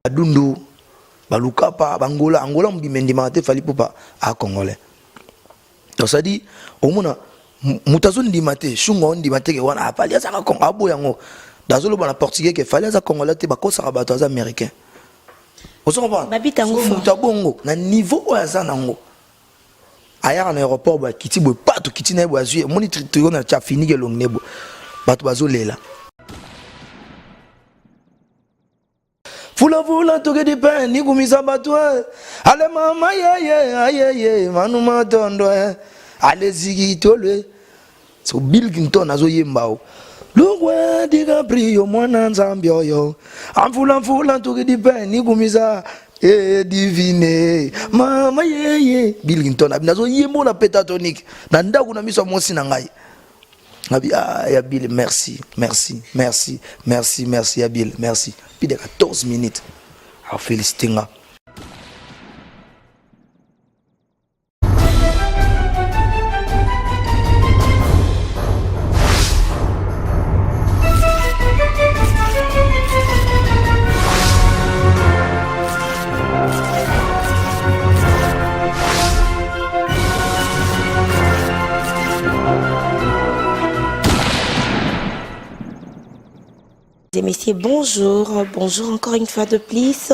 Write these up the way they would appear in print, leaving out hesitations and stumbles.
Dundu, balukapa, bangola, Angola mobimba endimaka te Fally Ipupa a congolais. Donc ça dit omona moto azondima te shungu aondima te ke wana Fally azaka Congo aboya yango. Azoloba na portugais ke Fally aza congolais te, bakosaka bato aza américain. Ozo comprendre? Babita yango So, moto abongo na niveau oyo aza nango ayaka na aéroport boye akiti boye pato kiti na ye boye azwi omoni triko na tia finiki elongi ne boye bato bazolela. Fula fula toke di pen ni kumisa bato eh. Ale mama ye ye aye ye manu matondo eh. Ale zigi tolwe. So Bill Clinton azoyemba o. Lukwe DiCaprio mwana nzambi oyo. Amfula mfula toke di pen ni kumisa eh divine mama ye ye Bill Clinton abi nazoyemba na pentatonique na ndako na miso ya mwasi na ngai. Abi ah ya Bill merci merci merci merci merci ya Bill merci. Plus de 14 minutes. A félicité nga. Et messieurs, bonjour, bonjour encore une fois de plus.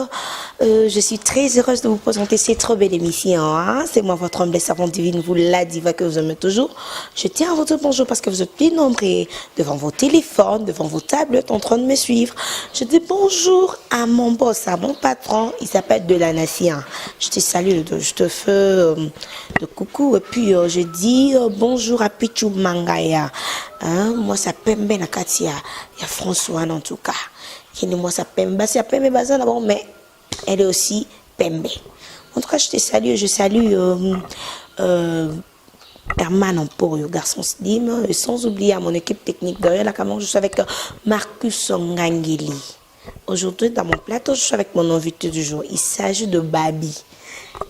Je suis très heureuse de vous présenter cette trop belle émission. Hein? C'est moi, votre humble servante divine, vous la diva que vous aimez toujours. Je tiens à vous dire bonjour parce que vous êtes plus nombreux devant vos téléphones, devant vos tablettes en train de me suivre. Je dis bonjour à mon boss, à mon patron, il s'appelle De la Nation. Je te salue, je te fais de coucou. Et puis je dis bonjour à Pichou Mangaya. Hein? Moi, ça pembe na kati ya François en tout cas. Qui moi ça pembe, c'est pembe bazana bon mais elle est aussi pembe. En tout cas, je te salue, je salue Herman Emporio, garçon slim, et sans oublier à mon équipe technique derrière la caméra, je suis avec Marcus Ngangeli. Aujourd'hui, dans mon plateau, je suis avec mon invité du jour. Il s'agit de Babi.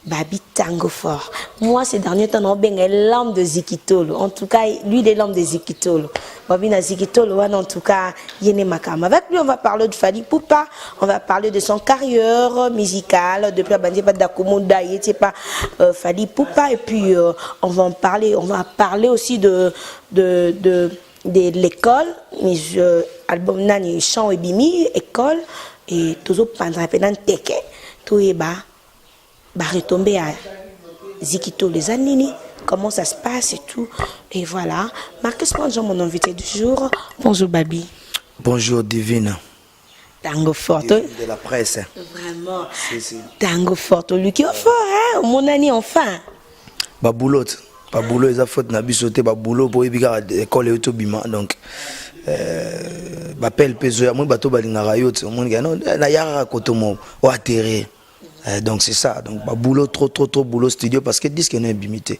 Babi Tango Fort. Moi, ces derniers temps, on a l'âme de Zikitolo. En tout cas, lui, il est l'âme de Zikitolo. Babi na Zikitolo, en tout cas, Yene Makam. Avec lui, on va parler de Fally Ipupa. On va parler de son carrière musicale. Depuis la bande, pas d'Akumunda, il était pas Fally Ipupa. Et puis, on va en parler. On va parler aussi de l'école. Mais je, album Nani, chant et bimi, école. Et toujours pendant la teke, tout est bas. Bah retomber à Zikito les Anini, comment ça se passe et tout. Et voilà. Marcus Manjan, mon invité du jour. Bonjour Babi. Bonjour Divine. Tango fort. Divine de la presse. Vraiment. Si, si. Tango fort. Lui qui est fort, hein? Mon ami, enfin. Baboulot. Baboulot, ils ont faute na bisoté. Baboulot, pour éviter l'école et tout bima. Donc, bapel peso ya moi bato balingaka yo te. Omoni ka, non, na yaka kotomo, o atterrir. Donc c'est ça. Donc ba boulot trop trop trop boulot studio parce que disque n'est limité.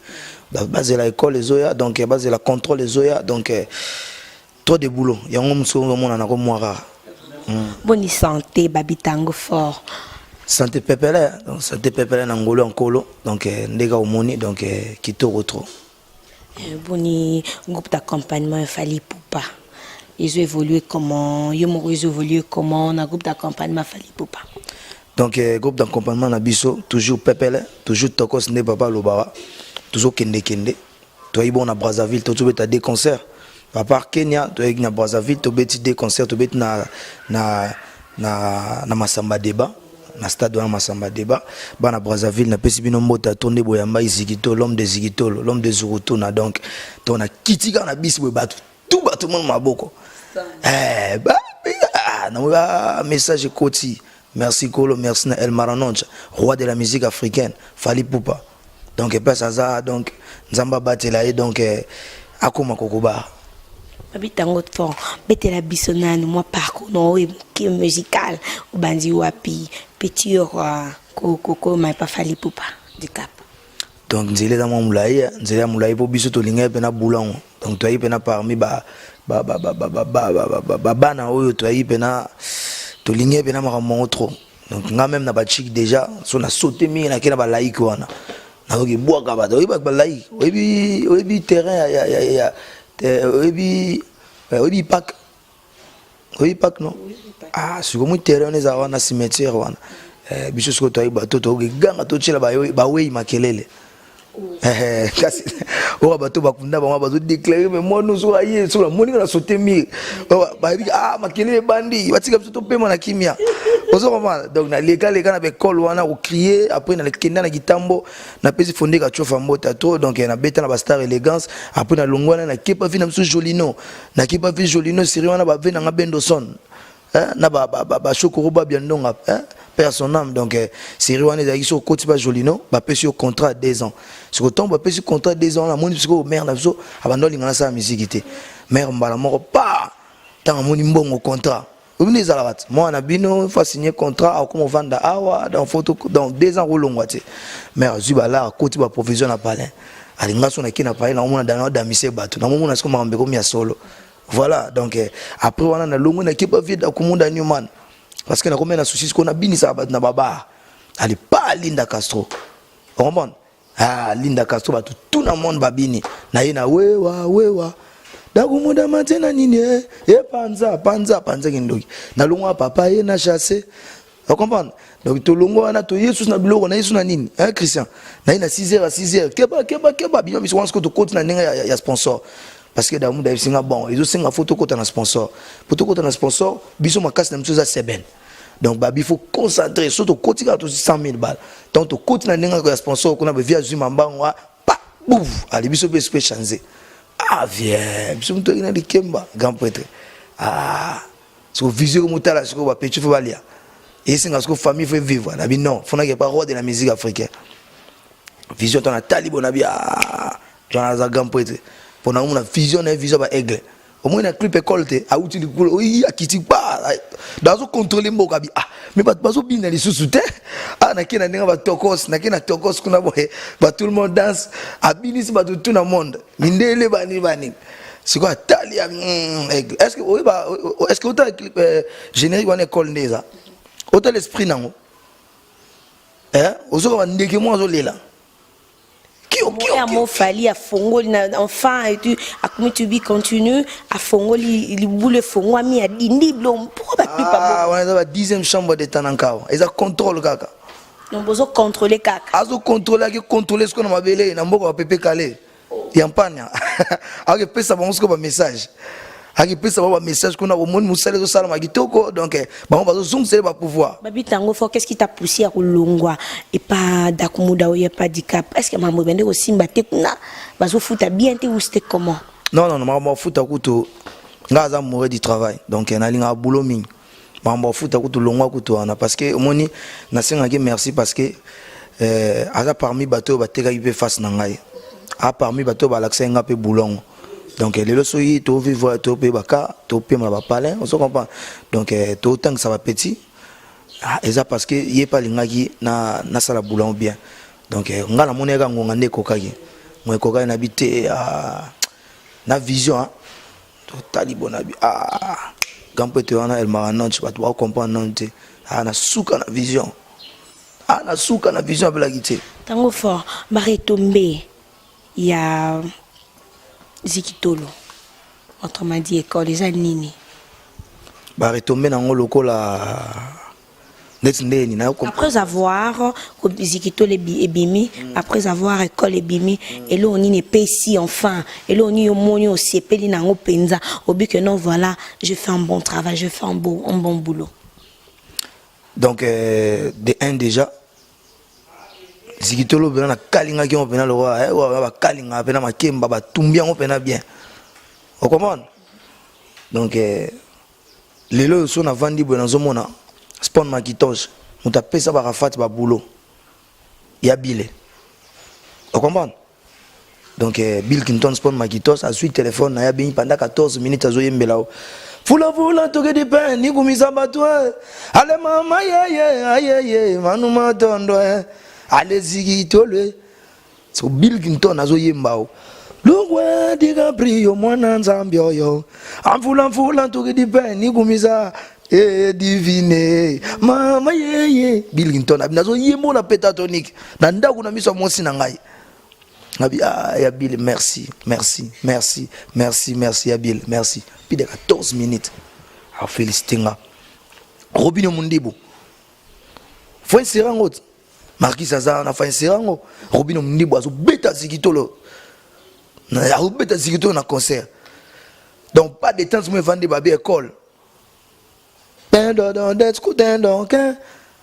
Ba base la école les oya donc base la contrôle les oya donc trop de boulot. Yango muso mona na ko moi rare. Bonne santé Babi Tango fort. Santé pepele donc santé pepele na ngolo nkolo donc ndeka omoni donc kitoko trop. Boni groupe d'accompagnement Fally Ipupa. Ils ont évolué comment? Yo moko ils ont évolué comment na groupe d'accompagnement Fally Ipupa? Donc groupe d'accompagnement na biso toujours pepele, toujours tokos nde papa lobara, toujours kende kende. Toi bon na Brazzaville, toi tu beta des concerts. À part Kenya, toi na Brazzaville, tu beti des concerts, tu beti na na na na Massamba Débat, na stade na Massamba Débat, ba na Brazzaville na pesi bino mbota tonde boyamba Zikito, l'homme de Zikito, l'homme de Zurutu na donc to na kitika na bis boy batu tout batu mon maboko. Eh ba ah, na ba message koti. Merci Kolo, merci na El Maranoncha, roi de la musique africaine, Fally Ipupa. Donc place aza donc Nzamba batela ye donc akoma kokoba. Babi Tango fort, betela biso nanu moi parcours no e musical obandi wapi petit roi ko ma pa Fally Ipupa du Cap. Donc nzela eza mwa molayi, nzela ya molayi po biso tolinga pe na bulango. Donc toyi pe na parmi ba ba ba ba ba ba ba ba ba ba bana oyo toyi pe na tolinga pe na makambo yango trop. Donc nga même na ba chic déjà so na sauté mingi na kena ba laïque wana. Na oki bwaka ba oyi ba ba laïque, oyebi oyebi terrain ya ya ya ya oyebi oyebi pak. Oyebi parc non? Ah, sikoyo moi terrain wana ezala wana, cimetière wana. Eh, biso sikoyo toyaki bato tokeganga, totyela bawei makelele. Eh, kasi oyo bato bakunda bango bazodeklare, me mwana oso aye so namoni nga na saute mur, bayebi, ah, makelele ebandi, batika biso topema na kimia. Ozo comprendre? Donc nalekaleka na baekole wana kocrie. Après nakenda na kitambo, napesi Fondeka Cofa mbota to. Donc nabeta na bastar élégance. Après nalongwa wana, nakepa vi na biso Jolino, nakepa vi Jolino série wana, bave nanga Bendoson na bashokoro babia ndonga, paix à son âme. Donc série wana ezalaki so okoti ba Jolino, bapesi yo contrat ya 2 ans. Siko ntango bapesi contrat 2 ans, namoni sikoyo mare na biso abanda olinga nasala misiki te. Mare mbala moko pa, ntango amoni mbongo, contrat obino ezalaka te, mwana na bino faut signer contrat, akoma ovanda awa donc faut dans 2 ans kolongwa te. Mare azwi balar, akoti baprovision na palin, alinga so nake na palin, naomona dana odamise bato, namomona siko makambo ekomi ya solo. Voilà. Donc après wana nalongwe, nakepa vie Dakumunda Newman, parce que nakomi na souci sikoyo nabinisaka bato na babar. Ali pa Linda Castro, ocomprendre? Ah, Linda Castro, bato tout na monde babini na ye na wewa wewa Dakumuda matie na nini e panza panza panza kindoki. Nalongwa papa ye na chasse, ocomprendre? Donc tolongwa wana, toye susu na biloko na ye su na nini, hein, Christian na ye na 6 heures à 6 heures, keba keba keba bino biso wana. Sikoyo tokoti na ndenge ya sponsor, parce que Damuda ayebisinga bon, ezosenga faut tokota na sponsor. Po tokota na sponsor, biso makasi na biso eza seben. Donc babi faut concentrer so tokoti kaka tosi 100 000 balles. Donc tokoti na ndenge ya sponsor kuna, bavie azwi mambango pa bouf, ali biso mpe spe change. Ah vie biso moto na likemba grand prêtre. Ah, siko vision komotala, sikoyo bapetits faut balia, esenga siko famille faut vivre. Nabi non, fonaki pa roi de la musique africaine. Vision to natali bo, nabi ah, to aza grand prêtre mpo naomona vision na ye, vision ba aigle. Omoni na clip école te, awuti likolo oyi, akiti pa azocontrôle mboka bi. Ah, mais bato bazobina lisusu te. Ah, nake na ndenge batokos, nake na tokos kuna boye, ba tout le monde danse, abinisi bato tout na monde, mindele banini banini. Sikoyo atali ya aigle. Est ce que oyeba, est ce que otala clip générique wana école nde eza, otala esprit nango, ozoka bandeke moko azolela. Mo Fally afongoli na enfin et tu akomi to be continue, afongoli libulu, efongwami, adindi bilo mpo baclip. Wana eza ba 10e chambre d'état na nkawa, eza contrôle kaka. Donc bozo contrôler kaka. Azocontrôle, aki contrôle sikoyo na mabele na mboka bapepe kale ya mpanya, akepesa bango sikoyo bamessage, akipesa bango bamessage kuna. Omoni mosala ezosalama kitoko, donc bango bazozongisele bapouvoir. Babi Tango Fort, qu'est-ce qui t'a poussé ya kolongwa epa Dakumuda oyo epa Dicap? Est ce que mambo ebende kosimba te kuna, bazofuta bien te, ou c'était comment? Non, non, non, makambo afuta kutu, nga aza amoureux du travail, donc nalingaka boulot mingi. Makambo afuta kutu, longwa kutu wana, parce que omoni nasengaki merci, parce que aza parmi bato oyo batekaki mpe face na ngai, a parmi bato oyo balakisaki nga mpe boulongo. Donc lelo soki tovivre, tope baka topema bapalin, ozo comprendre? Donc totangisa bapetits, eza parce que ye mpe alingaki nasala boulongo bien. Donc nga namoni kaka ngonga nde ekokaki, ngo ekokaki na bi te na vision totali bo na bi. Ah, grand prêtre wana elmaka nonce, bato bakocomprendre nano te. Ah, na suka na vision, ah, na suka na vision abelaki te. Ntango fort baretombe ya Zikitolo, autrement dit école, eza nini? Baretombe nango lokola neti ndeni? Après avoir Zikitolo ebimi, après avoir école ebimi, eloko nini epesi enfin, eloko nini omoni osepeli nango mpenza, obi que non, voilà, je fais un bon travail, je fais un bon boulot? Donc de un déjà, Zikitolo mpena nakalingaki yango mpena lokola bakalingaka mpena makemba, batumbi yango mpena bien, ocomprendre? Donc lelo oyo so navandi boye, nazomona Spon Makitoge, moto apesa barafati babulo ya bile, ocomprendre? Donc Bill Clinton, Spon Makitos azwi telefone na ye, abengi pendant 14 minutes, azoyembela o fulavula tokedi pe nikumisa bato ale mama yeye ayeye manu matondo ale Zikitolwe. So Bill Clinton azoyemba o lungwe DiCaprio, mwana Nzambe oyo amfulamfula ntukidi pe nikumisa e divine mama yeye. Bill Clinton abi nazoyembola pentatonique na ndako na miso ya mwasi na ngai. Abi ah, ya Bill, merci, merci, merci, merci, merci ya Bill, merci. Plus de 14 minutes. Afélicité nga. Robino Mundibu, faut insérer yango. Marquis aza wana, faut insérer yango. Robino Mundibu azobeta zikitolo, azobeta zikitolo na concert. Donc pas de temps mo evandi babi école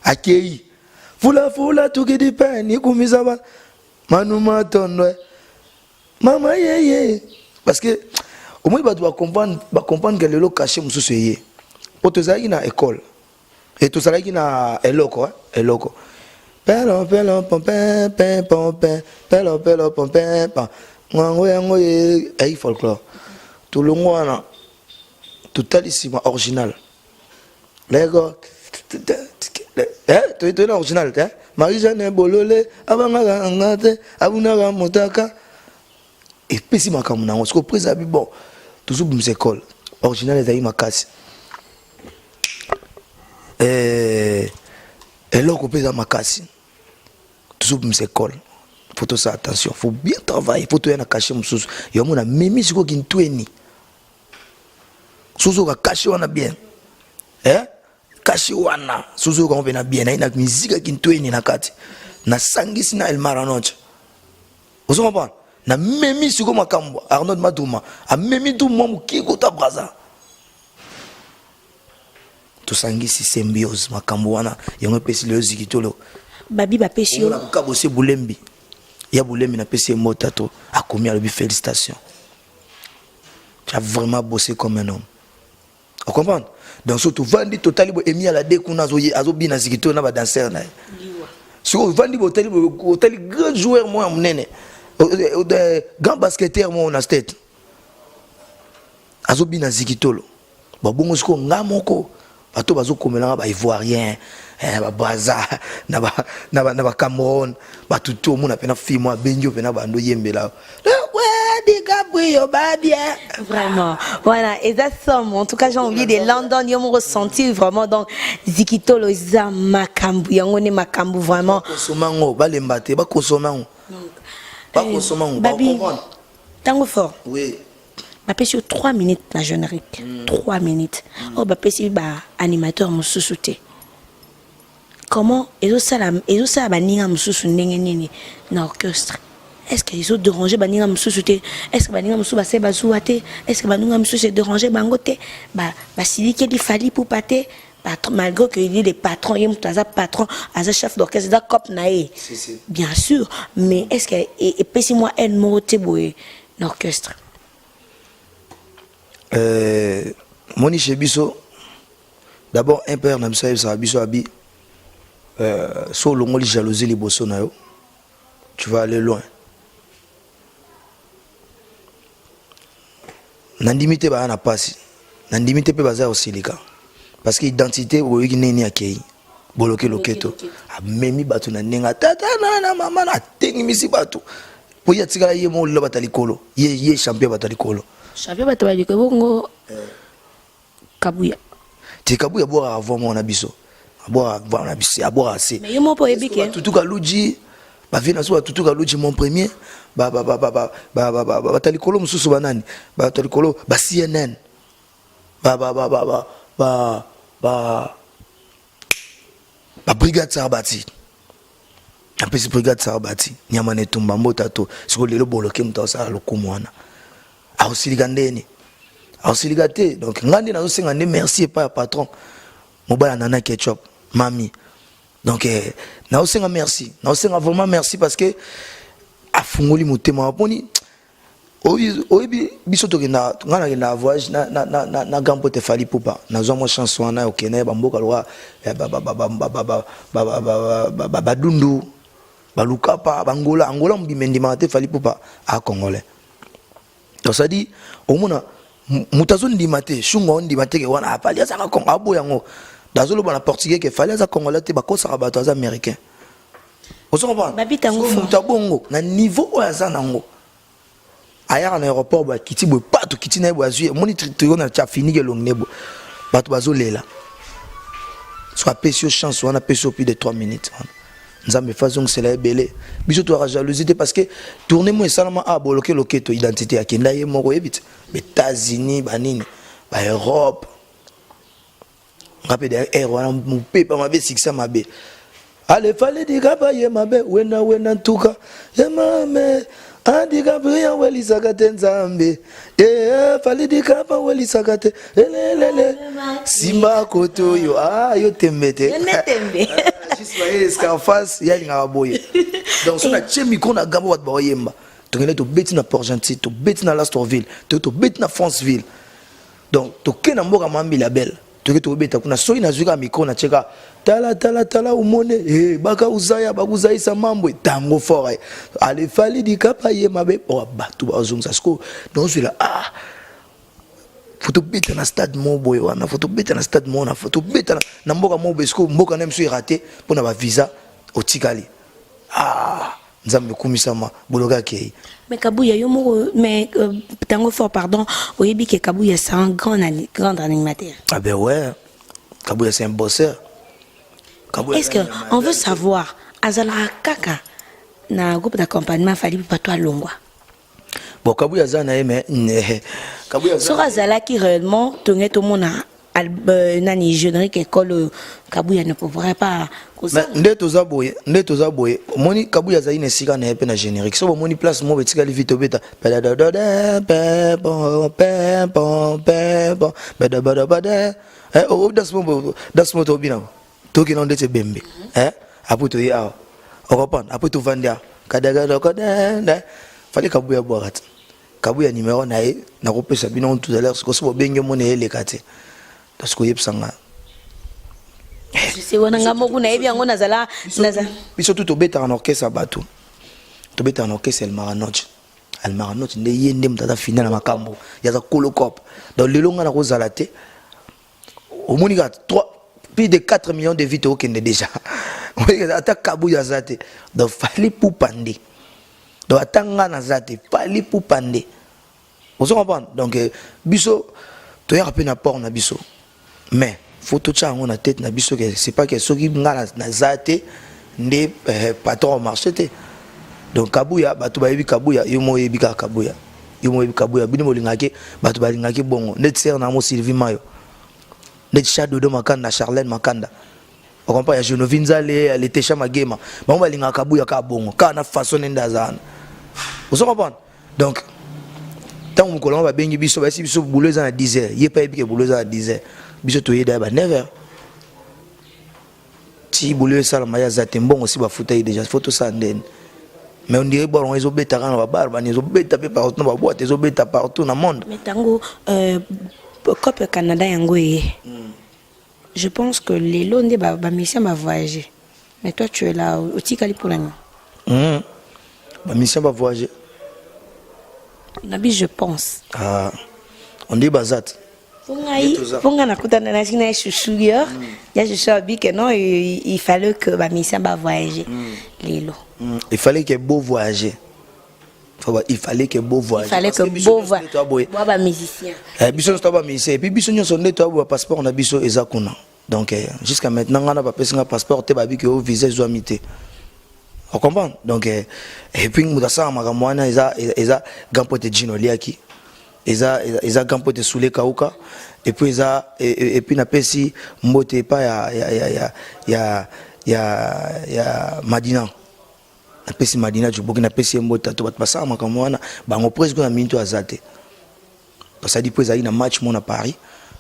akei fulafula tukidi pe nikumisa ba manu matondo mama yeye, parce que omoni bato bacomprendre ke lelo cachet mosusu eye po tozalaki na école e tozalaki na eloko, eloko pelo pelo pompe pe pompe pelo pelo pompe pa ngango yango ye ayi folklore. Tolongo wana, totali nsima original lego, toyei na original te. Marie-Jeanne Bolole abangaka nga te, abunaka motaka, epesi makambo nango. Sikoyo prise abi bon, tozobimisa école original ezali makasi, eloko mpe eza makasi. Tozobimisa école, faut tosala attention, faut bien travailler, faut toya na cachet mosusu. Yango na memi sikoyo kintweni, sozoka cachet wana bien, eh? Cachet wana sozoyoka ngo mpe na bien, naye na mizika kintweni na kati, nasangisi na Elmar Anoche, ozo comprendre? Namemi sikoyo makambo Arnold Maduma amemi tu mwa mokie kota Braza, tosangisi symbiose. Makambo wana yango epesi lelo zikitolo. Babi bapesi yo. Kabose Bulembi ya Bulembi, napesi ye mota to akomi, alobi: "Félicitation, tu as vraiment bossé comme un homme." Ocomprendre? Donc so tovandi, totali bo emi ala de kuna azobina zikitolo na badanser na ye. Soki ovandi bo otali, otali grand joueur moko ya monene, grand basketteur moko na state azobina zikitolo. Babongo sikoyo nga moko, bato bazokomelanga, baivoirien, babraza na bacameroun, bato to omona mpena film abengi yo mpena bando oyembela DiCaprio babia. Vraiment. Voilà, et ça somme. En tout cas, j'ai envie de London, yo mo ressenti vraiment donc Zikitolo eza makambu, yango ne makambu vraiment. Bakosoma yango, balemba te, bakosoma yango, bakosoma yango. Babi, bakocomprendre. Tango fort. Oui. Bapesi yo 3 minutes na générique. 3 minutes. Oyo bapesi ba animateur mosusu te. Comment ezosala, ezosala baninga mosusu ndenge nini na orchestre? Est-ce que ezodérange baninga mosusu te? Est-ce que baninga mosusu base bazuwa te? Est-ce que baninga mosusu edérange bango te? Basilikeli Fally Ipupa te, patron, malgré que il est le patron, ye moto aza patron, aza chef d'orchestre, eza cop na ye. Si, si. Bien sûr, mais est-ce que epesi mwa haine moko te boye na orchestre? Moni chez biso d'abord, un père na biso ayebisaka biso abi so olongoli jalousie liboso na yo, tu vas aller loin. Nandimi te baya na pasi, nandimi te mpe baza ya kosilika, parce que identité oyoki nini, akei boloke loketo, amemi bato na ndenge atata na mama na atengimisi bato mpo ye atikala ye moko lelo bato ya likolo, ye champion bato ya likolo. Champion bato baliko bongo Kabuya. Te, Kabuya abwakaka voix moko na biso, abwakaka voix na biso, abwakaka se. Mais ye moko mpo oyebi ke Batutuka Luji, bavie na biso, batutuka Luji mon premier, bato ya likolo mosusu banani, bato ya likolo ba CNN, ba Brigade Sarbati. Napesi Brigade Sarbati nyama na etumba mbota to sikoyo lelo boloke moto asala lokumu wana, akosilika ndeni? Akosilika te. Donc ngai nde nazosenga nde merci epai ya patron mobala Nana Ketchup mami. Donc nazosenga merci, nazosenga vraiment merci, parce que afungoli motema mponi oyebi biso tokenda, ngai nakenda voyage na grand pote Fally Ipupa, nazwa mwa chance wana okende ye bamboka lokwa badundu, balukapa, bangola, Angola mobima endimaka te Fally Ipupa a congolais. Donc c'est-à-dire omona moto azondima te, shungu aondima te ke wana Fally azaka Congo, aboya yango, azoloba na portugais ke Fally aza congolais te, bakosaka bato, aza américain. Ozo comprendre? Moto abongo na niveau oyo aza nango, ayaka na aéroport boye, akiti boye, pato kiti na ye boye, azwi, omoni triko na tia finiki elongi ne boye, bato bazolela. So apesi yo chance wana, apesi yo plus de 3 minutes wana, Nzambe fa azongisela ebele. Biso toyaka jalousie te, parce que tournée mo esalama a boloke loketo identité, akenda ye moko, oyebi te, baÉtats-Unis, banini, baEurope. Nga mpe derrière air wana mopepa mabe, succès mabe. Ale Fally Dikapa ye mabe, wena wena ntuka ye mame andikapria welisaka te Nzambe e Fally Dikapa welisaka te elelele nsima koto oyo ah, yo tembe te. Yo nde tembe. Juste Scarface ye alingaka boye. Donc so natie micro na gambo, bato baoyemba. Tokende, tobeti na Port Gentil, tobeti na Lastorville, tobeti na Franceville. Donc toke na mboka Mambila Belle, toke tobeta kuna. Soki nazwi kaka micro, natie kaka tala tala tala, umone eh, baka uzaya bakuzayisa mambo tango fort eh. Ale Fally Dikapa ye mabe oh, bato bazongisa. Sikoyo nazwela ah, faut tobeta na stade moko boye wana, faut tobeta na stade moko na, faut tobeta na mboka moko boye. Sikoyo mboka na biso erate mpona bavisa, otikali. Ah, Nzambe ekumisama, boloka akei. Mais Kabuya, yo moko, mais Tango Fort, pardon, oyebi que Kabuya, c'est un grand, grand animateur. Ah ben ouais, Kabuya, c'est un bosseur. Kabuya. Est-ce que on veut savoir, azalaka kaka na groupe d'accompagnement Fally Ipupa to alongwa? Bon, Kabuya aza na ye, mais Kabuya aza Soki azalaki réellement, tonge tomona nani, générique école oyo, Kabuya ne pourrait pas. Mais nde toza boye, nde toza boye, omoni Kabuya azali na esika na ye mpe na générique. So bomoni place moko etikali vite, obeta pedadadada, pe, pe, pe, bedabadabada. Danse mo tobina, tokenda ndeti ebembe. Après toye awa, ocomprendre? Après tovandi awa, kadakadakada. Fally Kabuya bwaka te. Kabuya, numéro na ye nakopesa bino tout à l'heure. Sikoyo so bobengi, omona eyeleka te, parce que oyebisanga. Se wana nga moko nayebi yango, nazala naza Biso tu tobetaka na orchestre ya bato, tobetaka na orchestre Elmaranoch. Elmaranoch nde ye nde moto aza final na makambo, ye aza kolocop. Donc lelo nga nakozala te. Omoni kaka 3, plus de 4 millions de vues, tookende déjà. Ata Kabuya aza te, donc Fally Ipupa nde. Donc ata nga naza te, Fally Ipupa nde. Ozo comprendre? Donc biso toyaka mpe na port na biso, mais faut totya yango na tête na biso ke c'est pas que soki nga naza te nde patron marché te. Donc Kabuya, bato bayebi Kabuya, yo mo oyebi kaka Kabuya, yo mo oyebi Kabuya. Bino bolingaki, bato balingaki bongo ndeti sere na mo Sylvie Mayo, ndeti Chadodo Makanda, Charlène Makanda, okompa ya Genovi Nzale, ya Letesha Magema, bango balingaka Kabuya kaka bongo, kaka na façon nde aza wana. Ozo comprendre? Donc ntango mokolo yango babengi biso, bayesi biso boulot eza na 10 heures, ye mpe ayebi ke boulot eza na 10 heures. Biso toyeda ya ba 9 heures ti boulot esalama, ye aza te. Mbongo si bafuta ye déjà, faut tosala ndeni? Mais on dirait bolongo ezobeta kaka na babar bani, ezobeta mpe partout na baboite, ezobeta partout na monde. Mais ntango cope Canada yango eye, je pense que lelo nde bamusicien bavoyage, mais toi tu es là, otikali mpona nini? Bamusicien bavoyage? Nabi, je pense. Ah, on dit baza te. Ngai mpo ngai nakutana na na chouchou yo ya chouchou, abi que non, il fallait que bamusicien bavoyage lelo. Il fallait que beau voyager, il fallait que beau voyager. Il fallait que beau voyager, bamusicien. Biso nyonso toa bamusicien, et puis biso nyonso nde toa boya, passeport na biso eza kuna. Donc jusqu'à maintenant nga na bapesi nga passeport te, babi ke o visa ezwami te. Ocomprendre? Donc et puis moto asala makambo wana eza grand pote Gino Oliaki, eza grand pote Sule Kauka, et puis eza et puis napesi mbote epai ya Madina. Napesi Madina Juboki, napesi ye mbote. To bato basala makambo wana, bango presque na minute aza te. Basali mpo ezali na match mo na Paris.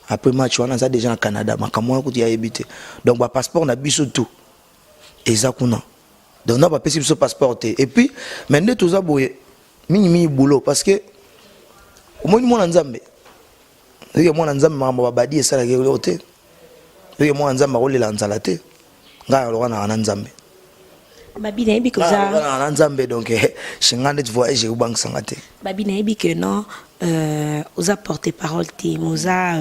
Après match wana aza déjà na Canada. Makambo wana kutu yayebi te. Donc bapasseport na biso tout eza kuna. Donc na bapesi biso passeport te. Et puis mais nde toza boye, mingimingi boulot, parce que omoni mwana Nzambe, oyoke mwana Nzambe, makambo babadi esalaki eloko te. Oyoke mwana Nzambe akolela nzala te. Ngai aloka naka na Nzambe. Babi, nayebi ke oza na Nzambe, donc shinga ndeti voyage ekobangisanga te. Babi, nayebi ke non, oza porte parole te, mais oza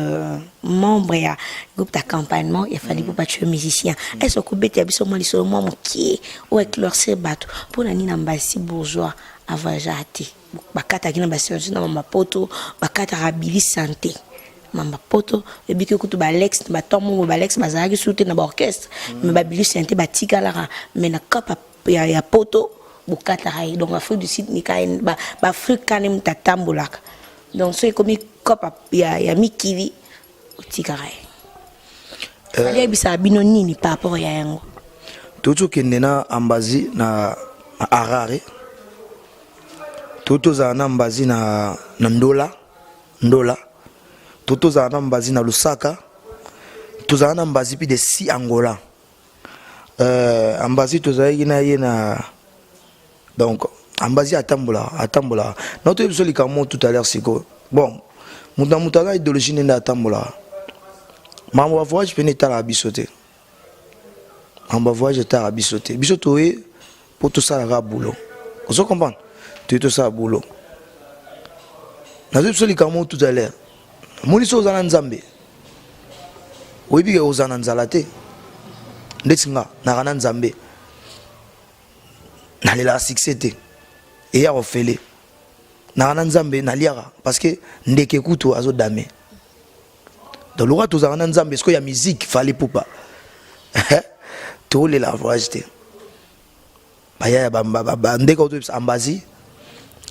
membre ya groupe d'accompagnement ya Fally Ipupa, tu es musicien. Est ce okobetela biso mwa lisolo mwa mokie oyo éclaircir bato mpona nini Ambasi Bourgeois avoyagea te? Bakataki na bascience na mama poto, bakataka bili santé mamba poto. Ebiki kutu balex na baton mongo, balex bazalaki su te na baorchestre, mais babili santé batikalaka, mais na cap ya poto bokataka ye. Donc Afrique du Sud, baafrike kani moto atambolaka. Donc so ekomi cope ya mikili, otikaka ye. Fally ayebisaka bino nini par rapport ya yango? Touti okende na Ambazi na Harare, touti tozala na Ambazi na Ndola, Ndola, touti tozala na Ambazi na Lusaka, tozala na Ambazi puis de si Angola. Ambazi tozalaki na ye na, donc Ambazi atambolaka, atambolaka. Na toyebi biso likambo tout à l'heure sikoyo. Bon, moto na moto aza idéologie nde atambolaka. Makambo ya voyage pene etalaka biso te, makambo ya voyage etalaka biso te. Biso toye mpo tosalaka boulot, ozo comprendre? Toye tosala boulot. Nazoyebi biso likambo tout à l'heure, moni so oza na Nzambe, oyebi ke ozala na nzala te. Ndeti nga naka na Nzambe, nalelaka succès te, eya kofele. Naka na Nzambe, naliaka parce que ndeke kutu azodame. Donc lokola tozalaka na Nzambe, sikoyo ya musique Fally Ipupa, tolela voyage te. Baya bandeko toyebisa Ambazi,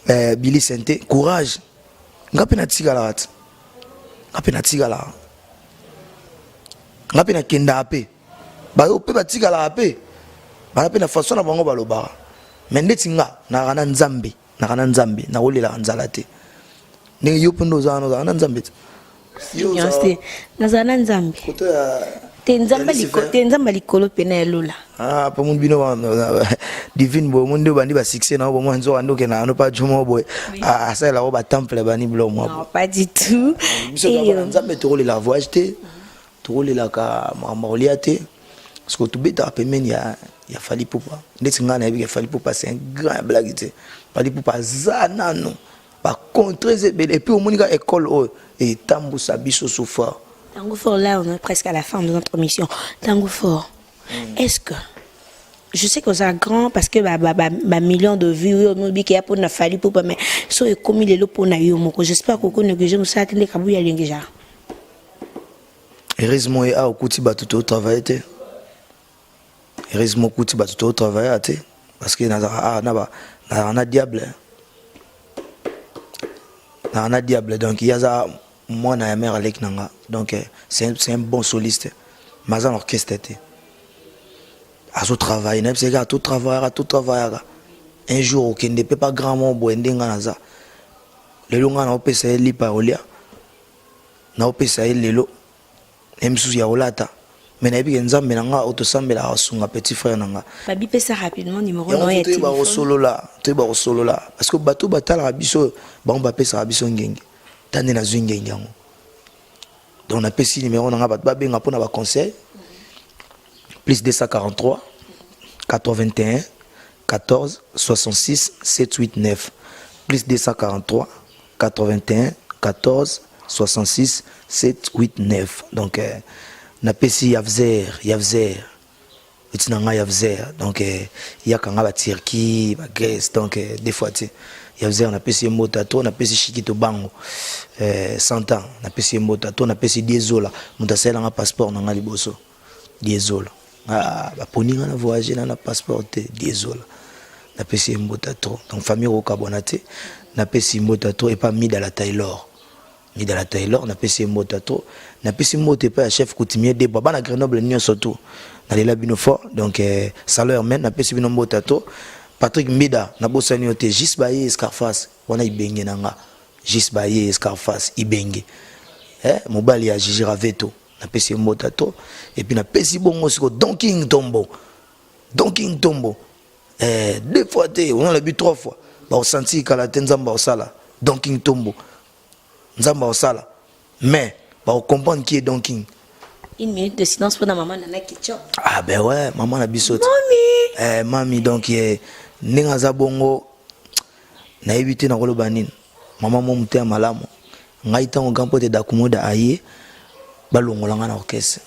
Billy Sente, courage. Nga mpe natikalaka te, nga mpe natikalaka, nga mpe nakendaka mpe bayo mpe batikalaka mpe bana mpe na façon na bango balobaka. Mais ndeti nga naka na Nzambe, naka na Nzambe, nakolelaka nzala te. Ndenge yo mpe nde oza wana, ozalaka na Nzambe te? Te, nazala na Nzambe te. Nzambe te, Nzambe likolo pene ya lola. Ah, po moni bino divine boye, moni nde obandi basuccès na yo, bomoi nzoka nde okendaka no pa jomo boye, asalelako batemple bani bilo mwa. Non, pas du tout. Biso na Nzambe tokolelaka voyage te, tokolelaka makambo kolia te, parce que tobetaka pembeni ya Fally Ipupa. Ndeti ngai nayebi ke Fally Ipupa, c'est un grand ya blague te. Fally Ipupa aza nano bacontre eza ebele, et puis omoni kaka école oyo etambusa biso so fort. Tango Fort, là on est presque à la fin de notre émission. Tango Fort, est-ce que je sais que c'est grand parce que ba, ba, ba, ba millions de vues oyo onobi ke ya mpona Fally Ipupa, mais so ekomi lelo mpona yo moko, j'espère koko néglige mosala te nde kabuya alingi genre? Heureusement ye awa okuti bato totravaille te. Heureusement okuti bato totravaille te, parce que nazalaka awa na nazalaka na diable, nazalaka na diable. Donc ye aza mwana ya mare aleki na nga, donc c'est un bon soliste, mais aza na orchestre te, azotravaille. Nayebisaki kaka totravaillaka, totravaillaka, un jour okende mpe pa grand mo boye. Nde nga naza lelo, nga naopesa ye lipa ya kolia, naopesa ye lelo ye misusu ya kolata, mais nayebi ke Nzambe na nga oyo tosambelaka asunga petit frère na nga. Babi, pesa rapidement numéro na ya. Toyeba kosolola, toyeba kosolola, parce que bato batalaka biso, bango bapesaka biso ngenge ta nde nazwi ngenge yango. Donc napesi numéro na nga, bato babenga mpona baconseil: plus 243 81 14 66 789, plus 243 81 14 66 789. Donc napesi Yavzer, Yavzer eti na ngai Yavzer, donc yaka nga baturquie, bagrèce, donc des fois te Yavzer, napesi ye mbota to napesi Shikito Bango, 100 ans, napesi ye mbota to napesi Diesola, moto asalelanga passeport na ngai liboso. Diesola, ah, baponi nga na voyage na passeport te. Diesola, napesi ye mbota trop. Donc famille okokabwana te. Napesi mbota trop epa Midala Taylor, Midala Taylor, napesi ye mbota trop. Napesi mbote epai ya chef coutumier Debwa, bana Grenoble nyonso tu, nalela bino fort. Donc salo Hermen, napesi bino mbota trop. Patrick Mbida, nabosani yo te. Jis baye Scarface wana, ibenge na nga Jis baye Scarface ibenge, mobali ya Gigi Raveto, napesi ye mbota to. Et puis napesi bongo siko Don King Tombo, Don King Tombo, deux fois te, on lobi trois fois, bakosanti kala te. Nzambe akosala, Don King Tombo, Nzambe akosala, mais bakocomprendre qui est Don King. Une minute de silence pour la maman Nana Ketchup. Ah ben ouais, maman na biso. Mami. Mami, donc ndenge aza bongo, nayebi te nakoloba nini. Mama mo motema malamu. Ngai ntango grand pote Dakumoda aye, balongola ngai na orchestre.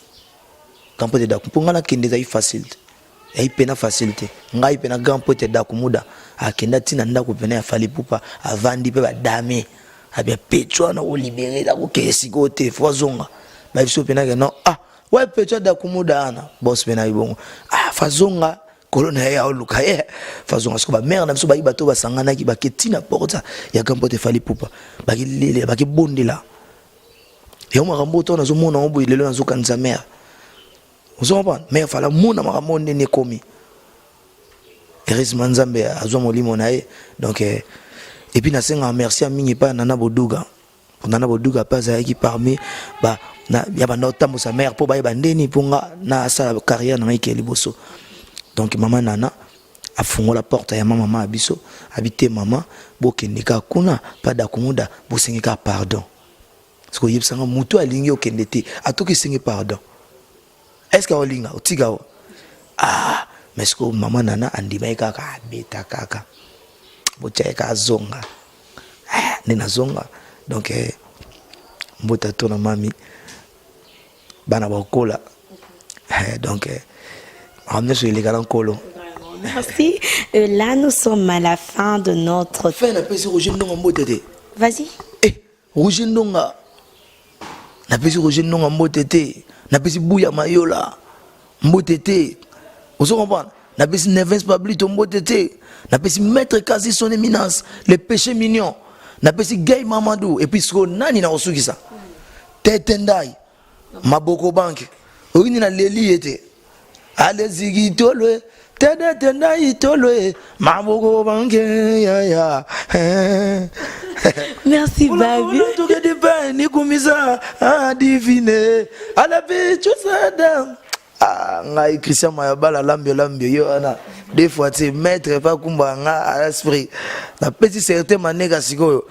Grand pote Daku, mpo ngai nakende ezali facile te, ezali pena facile te. Ngai pena grand pote Dakumuda akenda ntina ndako pena ya Fally Ipupa, avandi mpe badame abia pecho wana kolibere, akokende sikoyo te, fo azonga. Bayebi pena ke non, ah ouais, pecho Dakumuda wana bos pena bongo, ah fazonga kolo na ye aoluka ye, fazonga siko. Bamare na biso bayi bato basanganaki, bake ntina porte ya grand pote Fally Ipupa, bakilelela, bakibondela yango. Makambo oyo nazomona yango boye lelo, nazokanisa mare. Ozo comprendre? Mais fala mona makambo ndenge ekomi. Heureusement Nzambe azwa molimo na ye. Donc eh, et puis nasenga merci ya mingi epai ya Nana Boduga. Nana Boduga mpe azalaki parmi ba na, ya banda otambusa mare mpo bayeba ndeni mpo nga nasala carrière na ngai ke liboso. Donc mama Nana afungola porte ya mama mama ya biso abi te mama bokende kaka kuna pa dakumuda bosenge kaka pardon. Soki oyebisa nga moto alingi okende te atoki esenge pardon. Est-ce que olinga otika o? Ah, mais sikoyo mama Nana andimaki kaka abeta kaka. Botia ye kaka azonga. Ah, nde nazonga. Donc eh, mbota to na mami bana bakola. Eh, donc eh, makambo nyonso eleka na nkolo. Merci. Là, nous sommes à la fin de notre... Fin napesi Roger Ndonga mbote te. Vas-y. Eh, Roger Ndonga. Napesi Roger Ndonga mbote te. Napesi Buya Mayola mbote te. Ozo comprendre? Napesi Nevens Pablito mbote te. Napesi Maître Kasi son éminence, le péché mignon. Napesi Gay Mamadou et puis siko nani na kosukisa? Tete Ndai. Maboko banque. Oyini na leli ye te. Ale zigi tolwe. Tete Tendai tolwe. Maboko banque ya ya. Merci Babi. Nikumisa divine. Ala pichu sada. Ah, ngai Christian Mayabala lambio lambio yo wana deux fois te maître pa kumba nga à l'esprit. Napesi certain maneka sikoyo.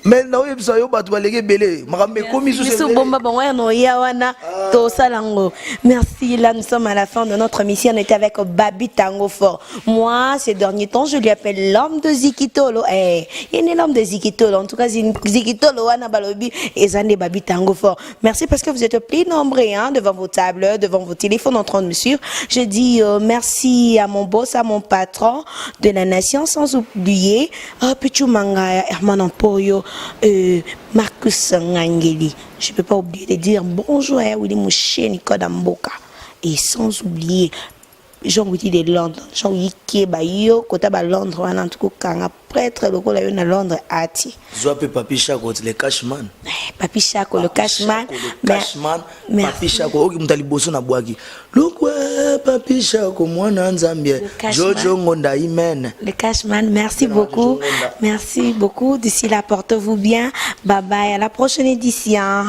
Mais naoyebisa yo bato baleki ebele makambo ekomi biso bomba bango ya noya wana tosala yango. Merci. Là, nous sommes à la fin de notre émission. On était avec Babi Tango Fort. Moi, ces derniers temps, je lui appelle l'homme de Zikitolo. Eh, il est l'homme de Zikitolo. En tout cas, Zikitolo wana balobi eza nde Babi Tango Fort. Merci parce que vous êtes plus nombreux, hein, devant vos tables, devant vos téléphones en train de me suivre. Je dis merci à mon boss, à mon patron de la nation, sans oublier Pichu Mangaya, Herman Ampoyo, Marcus Ngangeli. Je ne peux pas oublier de dire bonjour à Willy Mouché, Nicolas Mboka. Et sans oublier Jean-Willy de Londres. Jean-Willy Keba, yo, kota ba Londres, wana, en tout cas, kanga prêtre, lokola yo na Londres, ati. Zwa pe Papi Chako, le cashman. Eh, Papi Chako, le cashman. Le cashman, Papi Chako, oki muta liboso na bwaki. Lokwe Papi Chako, mwana Nzambe. Jojo Ngonda, Imen. Le cashman, merci beaucoup. Merci beaucoup. D'ici là, portez-vous bien. Bye bye, à la prochaine édition.